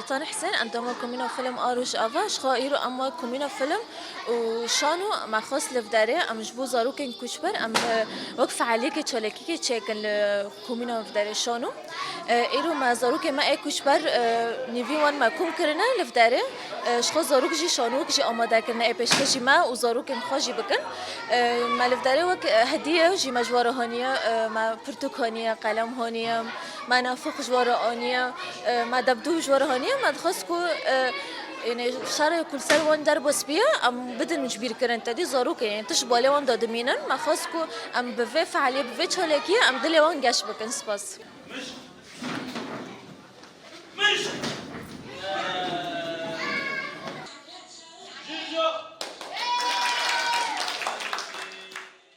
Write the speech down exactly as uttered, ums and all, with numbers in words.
Sani Husên, endama Komîna Film a Rojava. Ji xwe îro em wek Komîna Film û Şano me xwest li vî derê em ji bo zarokên koçber em, e, wek fealiyekê çalakiyekê çêkin li Komîna vî derê Şano. E, îro me zarokê me ê koçber, e, nîvî wan me kom kirine li vî derê. E, ji xwe zarok jî şanowek jî amade kirine ê pêşkêşî me û zarokên xwe jî bikin. E, me li vî derê wek, e, hediye jî me ji we re haniye, e, me pirtûk haniye, qelem haniye, me nafix ji we re aniye, e, me debdû ji we re haniye. Me dixwest ku, e, yanî şerê ku li ser wan derbas biye, em bidin ji bîrkirin. Tedî zarokê, yanî tişt balê wan de dimînin. Me xwest ku em bi vê fealiyê, bi vê çalakiyê em dilê wan geş bikin. Spas.